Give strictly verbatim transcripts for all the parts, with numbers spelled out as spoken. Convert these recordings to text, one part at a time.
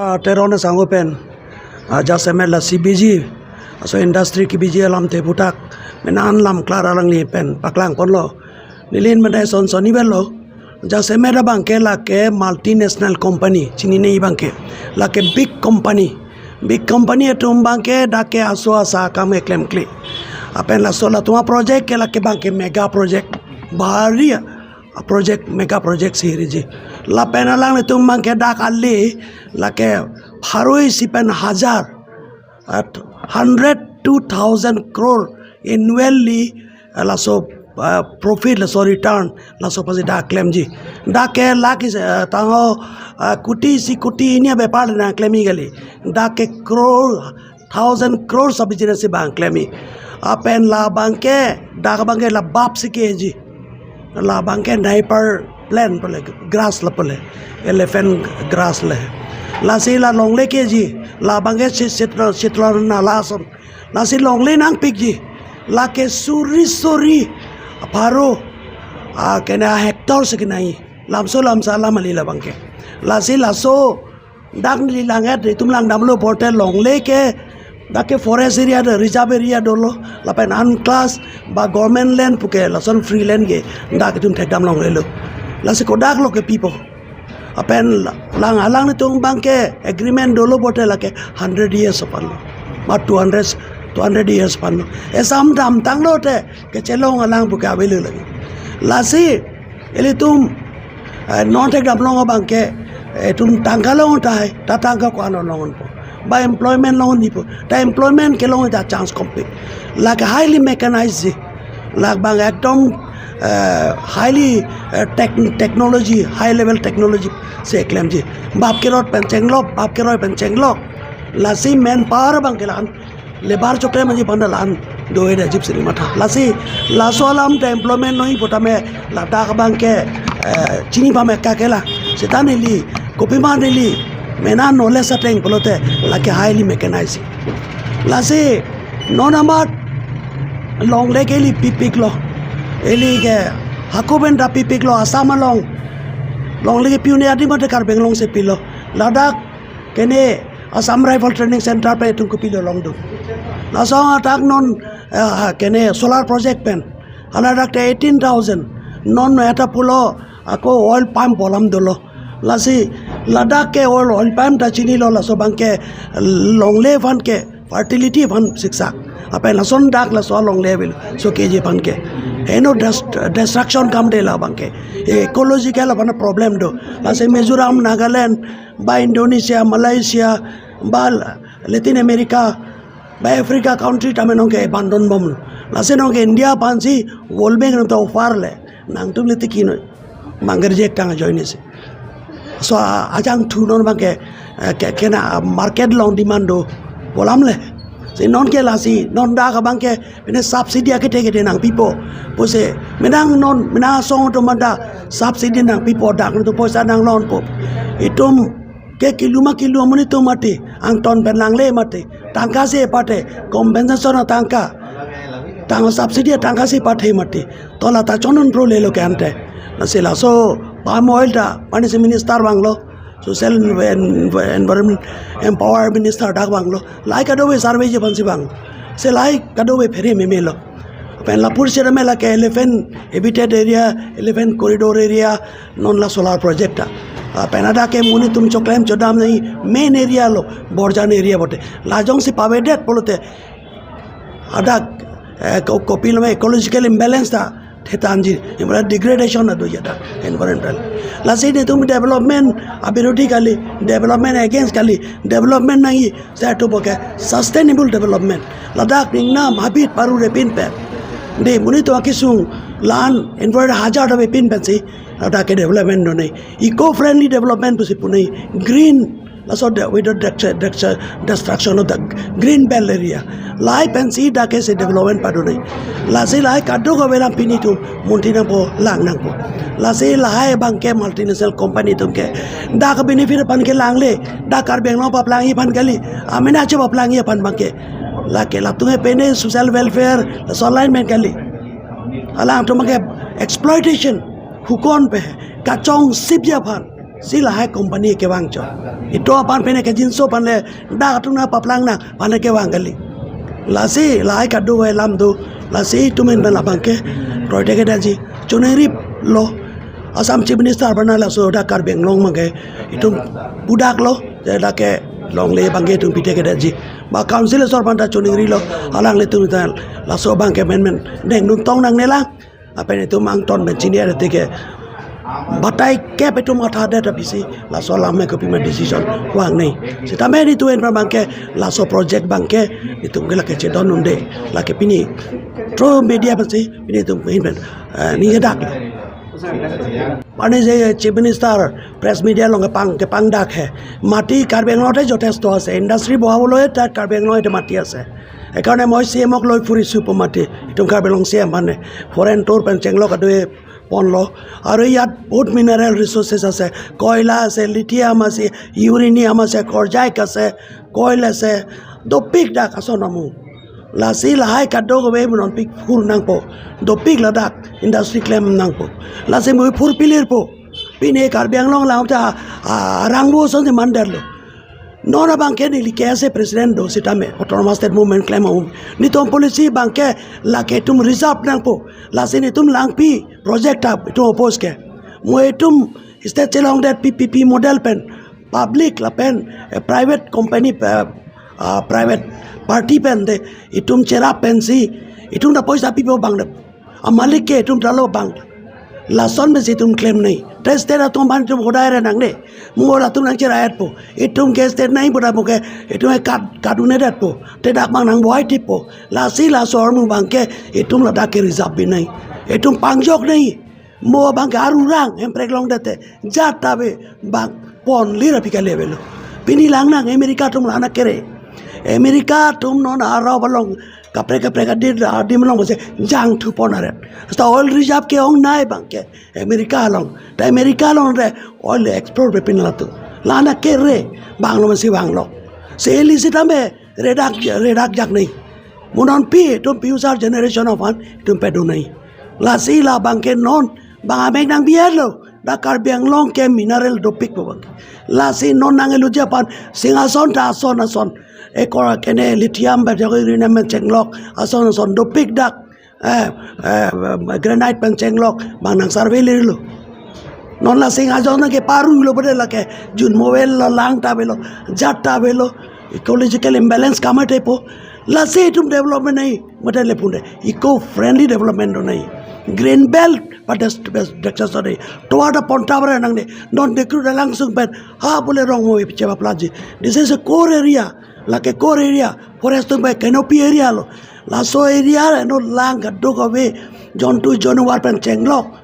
Ah, Teron asangho pen, ah, jasemet la C B G, laso industry kebiji alam te puthak, menang lam klar alangli pen paklang ponlo. Neli in madai son son iben lo, jasemet abangke lake multinational company, chinine abangke, lake big company. Big company atum abangke dak ke aso asa akam keklemkle. Lapen laso latum aproject ke lake abangke mega project, bhari a project, mega project si hiriji. Lapen alanglitum abangke dak ale lake pharo isi pen hajar, at hundred two thousand crore annually, ah, laso, ah, profit, laso return, laso apotsi dak klemji. Dak ke lakh isi, ah, tangho, ah, koti isi koti hini abepar le nangklem kali. Dak ke crore, thousand crores of business si abang klem. Lapen labangke, dak abangke la bap si keji. Labangke naiper plant pule, grass la pule, elephant grass le. Lasi la longle keji, labangke si sitlo, sitlo nala ason. Lasi longle nangpikji. Lake suri suri, pharo, ah, kena hectare si kenai. Lamso lamsa alam kali labangke. Lasi laso dak neli lang-et, itum langdamlo pulote longle ke, dak ke forest area do, reserve area dolo, lapen unclass ba government land puke, lason free land ke, dak itum thekdam longlelo. Lasi kodak lo kepipo. Lapen la-, lang alanglitum abangke agreement dolo pulote lake hundred years aphan lo. Ma two hundred, two hundred years aphan lo. Esam damtanglo te, kechelong alang puke avelo lagi. Lasi, ilitum, eh, non thekdam long abangke, eh, itum tangka long tahai, ta tangka ko-an longpo. Ba employment longpo. Ta employment kelong ta chance kompe. Lake highly mechanized ji. Labang ekdom, eh, highly, eh, tech-, technology, high level technology si klemji. Bap kerot pen chenglok, bap keroi pen chenglok. Lasi manpower abangke la-an labour choklem aji aphan ta la-an do-e da jip sini matha. Lasi laso alam ta employment noi putame ladak abangke, eh, chini pame kakela. Seta neli, kopima neli, mena knowledge ateng pulote lake highly mechanized. Lasi non amat longle ke ili pipiklo. Ili ke hako pen ta pipiklo, Assam along. Longle ke pi-un-e adim mate Karbi Anglong si pilo. Ladak kene Assam Rifle Training Center pen itum kopilo longdun. Laso athak non, eh, kene solar project pen. Hala dak te eighteen thousand. Non eta pulo ako oil palm bolam dolo. Lasi ladak ke oil, oil palm ta chinilo, laso abangke longle aphan ke fertility aphan siksak. Lapen lason dak laso longle avelo. So keji aphan ke. Heno dest-, destruction kam de labangke. Ecological aphan problem do. Lasi Mizoram, Nagaland, ba Indonesia, Malaysia, ba Latin America, ba Africa country tame nonke abandon bomlo. Lasi nonke India aphansi World Bank nonke offer le. Nangtum le tiki noi. Bang reject tang ajoine si. So, a-, ajangthu non abangke, eh, ke, kena market along demand do. Bolam le. Si nonke lasi, non dak abangke, mene subsidy akete kete nangpipo. Pusi, menang non, menang asong atum anta subsidy nangpipo, dak nangtum poisa nanglonpo. Itum ke kilu ma kilu amonit atum mati, angton pen langle mati, tangka si pathe, compensation atangka, tang subsidy atangka si pathe mati. To la ta chonun pro lelo ke ante. Lasi laso palm oil ta, mane si minister vanglo, social en-, environment empower minister dak vanglo. Lahai kadokave survey ji aphansi vang. Si lahai kadokave phere memelo. Pen lapur sira mela ke elephant habitat area, elephant corridor area, non la solar project ta. Ah, pen ladak ke monit atum choklem chodam nai main area lo, Borjan area bote. La jongsi pavedet pulote ladak, eh, ko-, kopilo me ecological imbalance ta thetanji, imbra degradation ado jada environmental. Lasi netum development abirodhi kali, development against kali, development nangji, seta puke sustainable development. Ladak ningnam habit paru repin pen. De monit atum akesung la-an environment hajar da repin pensi ladak ke development do nai. Eco friendly development pusi pu nai. Green, laso de, without destru-, destru-, destruction of the green belt area. Lahai pensi dak ke si development pado nai. Lasi lahai kadokave alam pini itum munthi nangpo, lang nangpo. Lasi lahai abangke multinational company atum ke dak benefit aphan ke langle, dak Karbi Anglong paplangji aphan kali, amena che paplangji aphan abangke. Lake latum ke pene social welfare, laso alignment kali. Alangtum ke exploitation, hukon pe, kachong sipji aphan. Si lahai company kevang chot. Itum aphan pen ke jinso aphan le dak atum nangpaplang nang aphan le kevang kali. Lasi lahai kado alam do, lasi itum ahin pen labang ke kroite kedetji. Choningri lo. Assam Chief Minister aphan laso dak Karbi Anglong abang ke itum pudak lo. Dak ke longle abang ke itum pite kedetji. Ba council asor aphan ta choningri lo. Alanglitum ta laso abang ke menmen dengdun tong nangne lang. Lapen itum angton pen chini ada tike batai kep itum matha det abisi laso alam me kopima decision vang nei. Sitame itum ahin pen abang ke laso project abang ke itum ke lake chedondunde, lake pini through media pensi pini itum ahin pen, eh, ningjedak. Mane je Chief Minister press media along kepang, kepangdak he. Mati Karbi Anglong te jothesto ase, industry boha bolo eta Karbi Anglong te mati ase. Ekarne moi C M ok loi phuri supo mati. Itum Karbi Anglong C M mane foreign tour pen chenglok adoi ponlo. Aru iyat bahut mineral resources ase, koila ase, lithium ase, uranium ase, korjaik ase, coal ase, dopik dak ason amu. Lasi lahai kadokave mo non pik phur nangpo, dopik ladak industry klem nangpo. Lasi mo phur pilirpo. Pine Karbi Anglong alam ta, ah, rangbo ason si manderlo. Non abang ke neli K S A president do sitame Autonomous State Movement klem aum. Netum policy abang ke lake itum reserve nangpo. Lasi netum langpi project ta itum oppose ke. Mo itum state chelongdet P P P model pen public lapen, eh, private company, eh, ah, private party pen te itum cherap pensi itum ta poisa pipo abang de. Amalik ke itum ta lo abang. Lason pensi itum klem nei. Te state atum aphan itum hodai re nangne. Mo latum nangcheraipo. Itum ke state nangpo ta mo ke itum ke kat, kadun-edetpo. Te dak abang nangbohai tippo. Lasi laso armu abang ke itum ladak ke reserve bi nei. Itum pangjok nei. Mo abang ke arurang hemprek longdet te. Jat ta ave abang ponlir aphi kali avelo. Pini lang nang America atum la-an akere. America atum non arau along kaprek kaprek adim, adim along bose jangthu pon aret. Seta oil reserve ke-ongnei abang ke America along. Ta America along re oil explore pe pin latum. La-an akere abang lo masi abang lo. Se ili sitame redak, redak jak nei. Mo non pi itum future generation aphan itum pedun nei. Lasi la abang ke non abang amek nangbi-et lo. Dak Karbi Anglong ke mineral dopikpo abang ke. Lasi non nang-eluji aphan Singhason ta ason ason. Ekor kene lithium ba jago uranium chenglok ason ason dopik dak. Eh, eh, granite pen chenglok abang nang survey lirlo. Non la Singhason ke paru lo pada lake jun movel lo lang ta avelo, jat ta avelo, ecological imbalance kamatepo. Lasi itum development nei, mate le pune eco friendly development do nei. Green belt, but that's, that's, that's not nei. Tovar ta ponta bara nangne. Non dekru da langsung pen ha bole rong mo ipi cheba plaji. This is a core area. Lake core area, forest atum bai canopy area lo. Laso area no lang kadokave jontu januar pen chenglok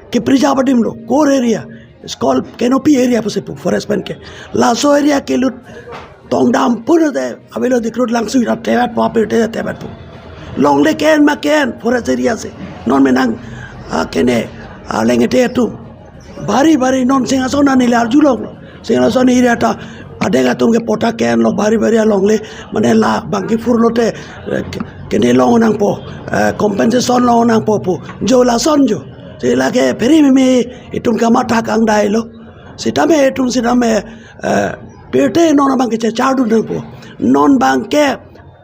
ke preserve adim lo, core area. It's called canopy area pusi pu forest pen ke. Laso area kelut tongdam pun te avelo dekru langsung ra tebat po apir te tebat po. Longle ke-en ma ke-en forest area si. Non menang, ah, kene, ah, lengete atum. Bari bari non Singhason ani le arjulong lo. Singhason area ta adeng atum ke patta ke-en lo bari bari alongle mane la abang ke phur lote, eh, ke-, kene long nangpo, eh, compensation long nangpo pu. Jo lason jo. Si lake phiri mimi itum kamatha kangdai lo. Sitame itum sitame, eh, pirthe non abang ke chechardun nangpo. Non abang ke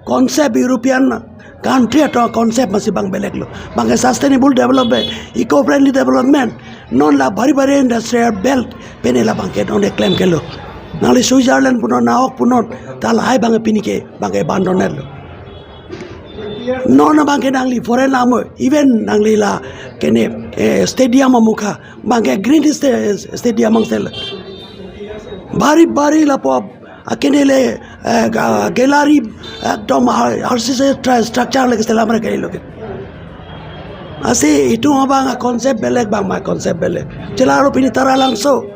concept European country atum concept masi abang belek lo. Abang ke sustainable development, eco friendly development. Non la bari bari industrial belt pene la abang ke non eklem ke lo. Nangli Switzerland punon, nahok punon, ta lahai abang ke pini ke abang ke abandon lo. Non abang ke nangli foreign amo, even nangli la kene, eh, stadium amukha, abang ke green sta-, stadium angsel. Bari bari lapu akene le, eh, ga-, gallery ekdom ar-, R C C tra-, structure lake selam re kali lo ke. Lasi itum abang a-concept belek abang ma concept belek. Chelaro pini Taralangso.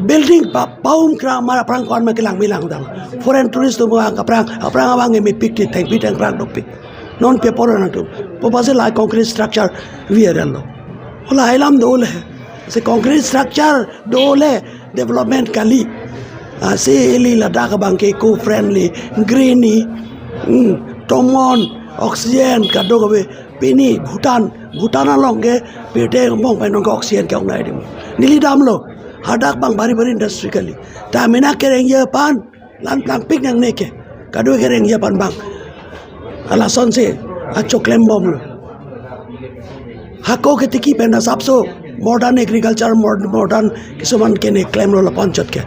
Building pa-, paum kra mar aphrang ko-an ma kelang milang dam. Foreign tourist atum abang aphrang, aphrang abang emepik ti thengpi thengphrang dopik. Non paper nangtum. Pu apotsi la concrete structure viral lo. Hala alam dole. Si concrete structure dole development kali. Ah, si ili ladak abang ke eco friendly, greeny, hmm, tomon, Oxygen kadokave pini Bhutan, Bhutan along ke pirthe angbong pen nong ke oxygen ke-ongnei adim. Neli damlo, hadak abang bari bari industry kali. Ta mena kerengji aphan, lan plangpik nangne ke. Kado kerengji aphan abang. Alasonsi achoklem bomlo. Hako ketiki pen asapso modern agriculture, mod-, modern kisuman kene klemlo lapu anchot ke.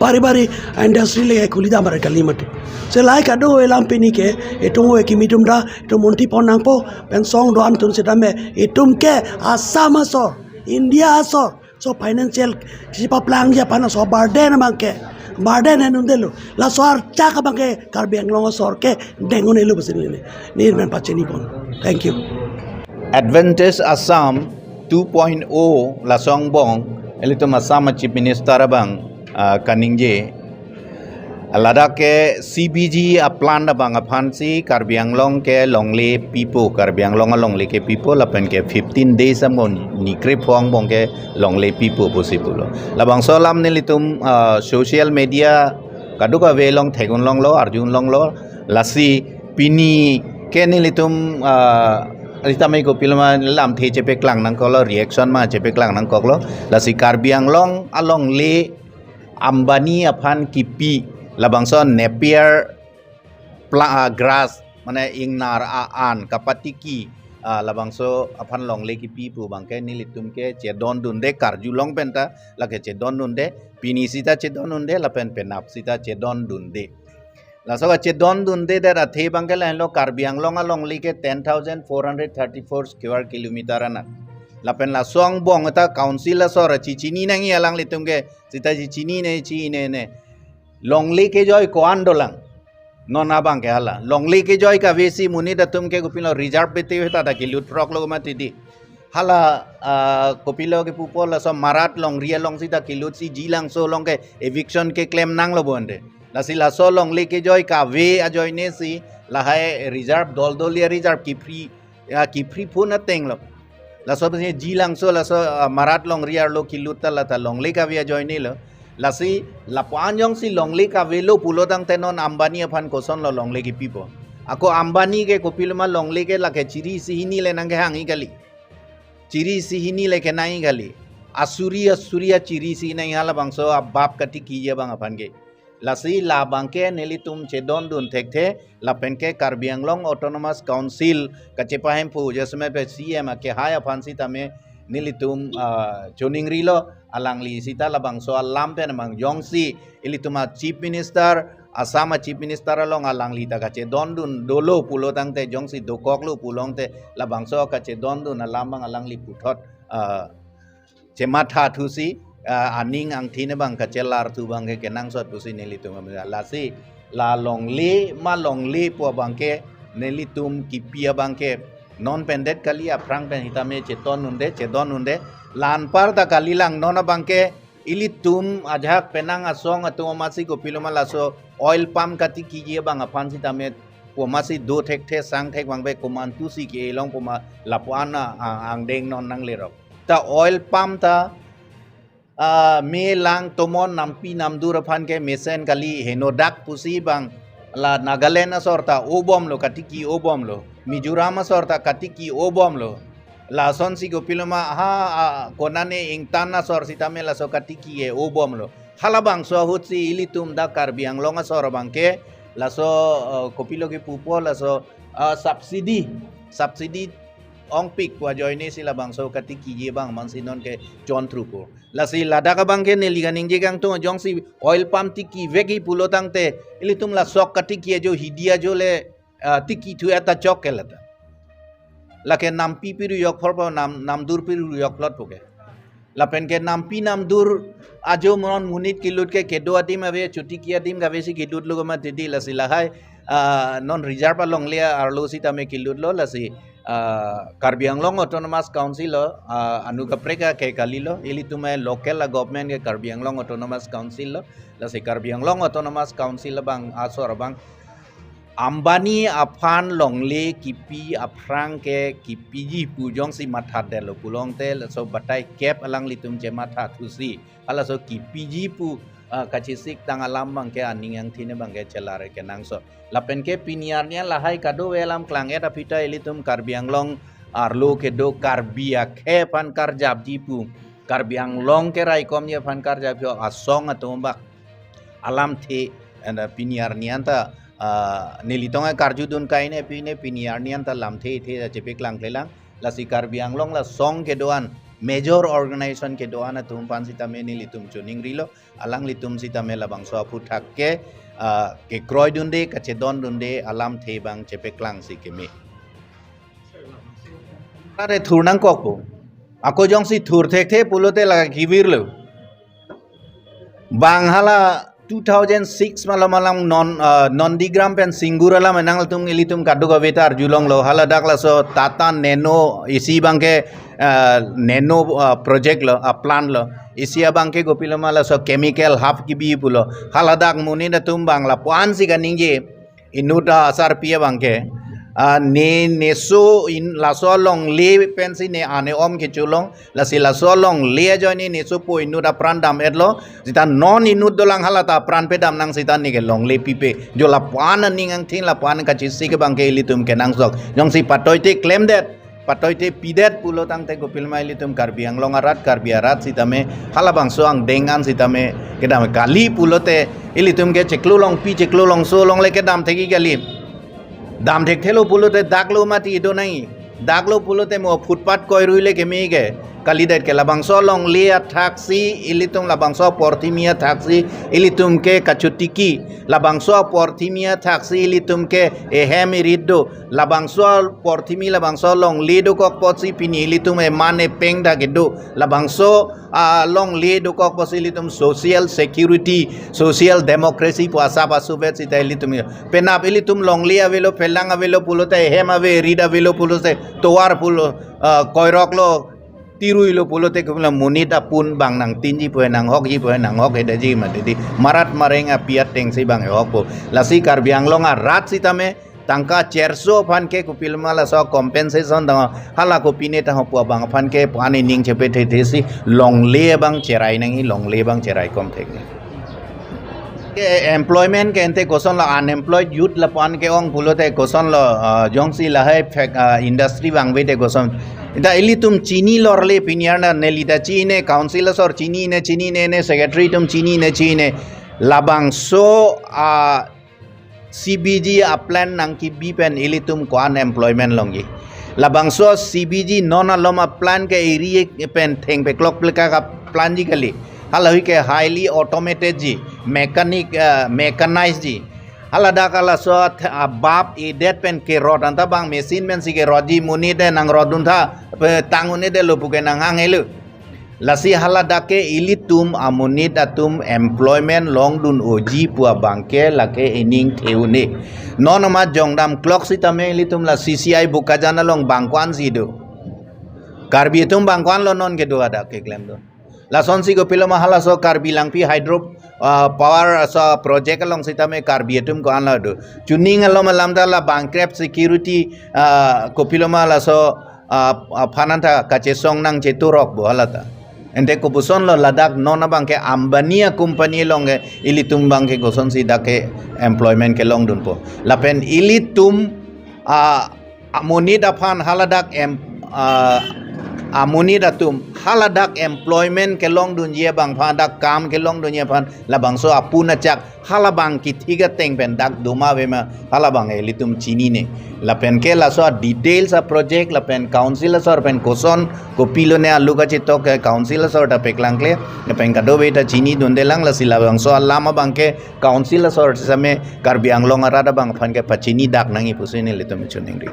Bari bari industry le khuli dam bari kali mati. Se lahai kado alam pini ke, itum ove kimi atum ta, itum munti pon nangpo, pen song do-an atum sitame, itum ke Assam asor, India asor, so financial kisi paplangji aphan aso burden abang ke, burden en undelo. Laso archak abang ke Karbi Anglong asor ke deng un-elo pusi neli, neli men pachini pon. Thank you. Advantage Assam two point oh laso angbong, ilitum Assam Chief Minister abang, ah, kaningje. Ladak ke C B G a plant abang aphansi Karbi Anglong ke longle pipo, Karbi Anglong alongle ke pipo, lapen ke fifteen days angbong, ni krepho angbong ke longle pipo pusi pulo. Labangso alam nelitum, ah, social media kadokave along theklonglo, arjulonglo, lasi pini ke nelitum, ah, sitame kopiloma lamthe chepeklang nangkoklo, reaction ma chepeklang nangkoklo, lasi Karbi Anglong alongle Ambani aphan kipi, labangso Napier pla-, ah, grass, mane ingnar a-an kapatiki, ah, labangso aphan longle kipi pu abang ke nelitum ke chedondunde, karjulong penta lake chedondunde, pini sita chedondunde, lapen penap sita chedondunde. Laso kachedondunde det athe abang ke lahenlo, Karbi Anglong alongle ke ten thousand four hundred thirty-four square kilometer anak. Lapen laso angbong ta council asor chichini nangji alanglitum ke, sita chichinine, chinine. Longle kejoi ko-an dolang. Non abang ke hala. Longle kejoi kavesi monit atum ke kopilo reserve bete heta ta kilut roklo mati di. Hala, ah, kopilo kepupo laso Marat longri alongsi ta kilutsi Jilangso along ke eviction keklem nanglo bonde. Lasi laso longle kejoi kave ajoinesi lahai reserve, doldol ya reserve kiphri, ya kiphri phun atenglo. Laso pensi Jilangso laso, ah, Marat longri arlo kilut ta lata longle kave ajoinelo. Lasi lapu-an jongsi longle kavelo pulotangte non Ambani aphan kosonlo longle kipipo? Ako Ambani ke kopiloma longle ke lake chiri isi hini le nangkehangji kali. Chiri isi hini le kenangji kali. Asuri asuri achiri isi nangji halabangso abap katikiji abang aphan ke. Lasi labang ke nelitum chedondun thekthe, lapen ke Karbi Anglong Autonomous Council kachepahemphu jasemet pe C M akehai aphan sitame nelitum, ah, choningrilo, alangli sita labangso alam pen abang jongsi ilitum a Chief Minister, Assam a Chief Minister along alangli ta kachedondun dolo pulotangte, jongsi dokoklo pulotangte labangso kachedondun alam abang alangli puthot, ah, chematha thusi, ah, aning angthin abang kachelar thu abang ke kenangsot pusi nelitum amena. Lasi la longle ma longle pu abang ke nelitum kipi abang ke non pen det kali, aphrang pen sitame chetondunde, chedondunde. La anparta kalilang, non abang ke ilitum ajahak penang asong atum amatsi kopiloma laso oil palm katikiji abang aphan sitame pu amatsi do thekthe, sang thek abang pe komantusi kelong pu ma lapu-an a, a, angdeng non nanglerok. Ta oil palm ta, ah, me lang tomon nampi namdur aphan ke mesen kali, henodak pusi abang la Nagaland asor ta obomlo, katiki obomlo. Mizoram asor ta katiki obomlo. Lasonsi kopiloma ha, ah, konane ingtan asor sitame laso katiki e obomlo. Halabangso ahutsi ilitum dak Karbi Anglong asor abang ke laso, ah, kopilo kepupo laso, ah, subsidy, subsidy ongpik pu ajoinesi labangso katikiji abang mansi non ke chontrupo. Lasi ladak abang ke neli kaningje kangtung, jongsi oil palm tikivekji pulotangte ilitum la sok katiki ajo, hidi ajo le, ah, tikithu eta chok ke lata. Lake nampi piru yok pholpo, nam, namdur piru yok plot puke. Lapen ke nampi namdur ajo monon monit kilut ke kedo adim ave, chotiki adim kavesi kilutlo koma titi, lasi lahai, ah, non reserve alongle arlo sitame kilutlo, lasi, ah, Karbi Anglong Autonomous Council lo, ah, anu kaprek ake kalilo, ilitum e local a government ke Karbi Anglong Autonomous Council lo, lasi Karbi Anglong Autonomous Council abang asor abang Ambani aphan longle kipi aphrang ke kipiji pu jongsi mathatdetlo pulotangte laso batai kep alanglitum chematha thusi, halaso kipiji pu ah, kachesik tang alam abangke aning angthin abangke chelar kenangsot. Lapen ke pini arni an lahai kadokave alam klang-et aphi ta ilitum Karbi Anglong arlo kedo Karbi akhei aphan karjapji pu, Karbi Anglong keraikomji aphan karjapji asong atum abang alamthe, and, uh, pini arni an ta, uh, nelitum karjudun kai ne pine pini arni an ta lamthe the ta chepaklangklelang. Lasi Karbi Anglong la song kedo-an, major organization kedo-an atum aphan sitame nelitum choningrilo, alanglitum sitame labangso aphuthak ke, ah, kekroidunde, kachedondunde alamthe abang chepaklangsi keme. Are thur nangkokpo. Ako jongsi thur thekthe pulote la kevirlo. Bang hala two thousand six malom alam non, ah, Nondigram pen Singur alam nangtum ilitum kadokave ta arjulonglo. Haladak laso Tata Nano isi abangke, ah, Nano, ah, project lo, ah, plant lo. Isi abangke kopiloma laso chemical half kebi pulo. Haladak monit atum abang lapu-ansi kaningje. Inut asarpi abangke, ah, ne, neso in laso longle pensi ne ane om kecholong, lasi laso longle ajoine nesopo inut apran dam-etlo, sita non inut dolang hala ta apran pedam nang sita neke longle pipe. Jo lapu-an aning angthin lapu-an kachesik abangke ilitum kenangsot. Jongsi patoite klemdet, patoite pidet pulo tangte kopiloma ilitum Karbi Anglong arat, Karbi arat sitame, halabangso angdeng an sitame, kedam kali pulote, ilitum ke chiklo longpi, chiklo longso longle kedam thekji kali. Dam thekthelo pulote daklo mati do nangji. Daklo pulote mo footpath koirui le keme ke. Kalidet ke labangso longle athaksi, ilitum labangso porthimi athaksi, ilitum ke kachotiki. Labangso porthimi athaksi, ilitum ke ehem erit do. Labangso porthimi, labangso longle dokok apotsi pini ilitum eman epeng ta kedo. Labangso, ah, longle dokok apotsi ilitum social security, social democracy pu asap asuvet sita ilitum. Penap ilitum longle avelo, phelang avelo pulote, ehem ave, erit avelo pulote, tovar pulo, ah, koiroklo, tiruilo pulote, kumla monit apun abang nangtinji pu, nanghokji pu, nanghok-edetji mati di. Marat mareng api atengsi abang ehokpo. Lasi Karbi Anglong arat sitame, tangka cherso aphan ke kopiloma laso compensation tang hala kopine tang pu abang aphan ke pani ning chepe thethesi longle abang cherai nangji, longle abang cheraikom thekji. Ke employment ke ante kosonlo, unemployed youth lapu-an ke-ong pulote kosonlo, ah, jongsi lahai fac-, ah, industry vangvete koson. Ita ilitum chinilorle pini arni an neli ta chini, council asor chinine, chinine, ne secretary atum chinine, chini. Labangso, ah, C B G a-plan nangkebi pen ilitum ko-an employment longji. Labangso C B G non alom a-plan ke iri pen thengpeklok pleka ka-plan ji kali. Halahui ke highly automated ji, mechanic, eh, mechanized ji. Haladak halaso th-, abap edet pen kerot anta abang machine pensi kerotji, monit te nang rotdun tha, pe tang un-edetlo puke nanghang-elo. Lasi haladak ke ilitum amonit atum employment longdun unji pu abangke lake ining the un-e. Non ma jongdam klok sitame ilitum la C C I Bokajan along bang ko-ansi do. Karbi atum bang ko-anlo non kedo hadak keklemdun. Lasonsi kopiloma halaso Karbi Langpi hydro, ah, power aso project along sitame Karbi atum ko-anlo do. Chuning alom alam ta la bangkrep security, ah, kopiloma laso, ah, ah, aphan anta kachesong nangcheturokpo halata. Ante kopusonlo ladak non abangke Ambani a-company along ke ilitum abangke kosonsi dak ke employment kelongdunpo. Lapen ilitum, ah, amonit aphan haladak em-, ah, amonit atum haladak employment kelongdunji abang aphan, dak kam kelongdunji aphan labangso apun achak halabang kethik ateng pen dak doma avema halabang ilitum chinine. Lapen ke laso details a-project lapen council asor pen koson kopilone alu kachetok ke council asor ta paklangkle, lapen kadokave ta chinidundelang, lasi labangso alam abangke council asor sitame Karbi Anglong arat abang aphan ke pachinidak nangji pusi nelitum choningri.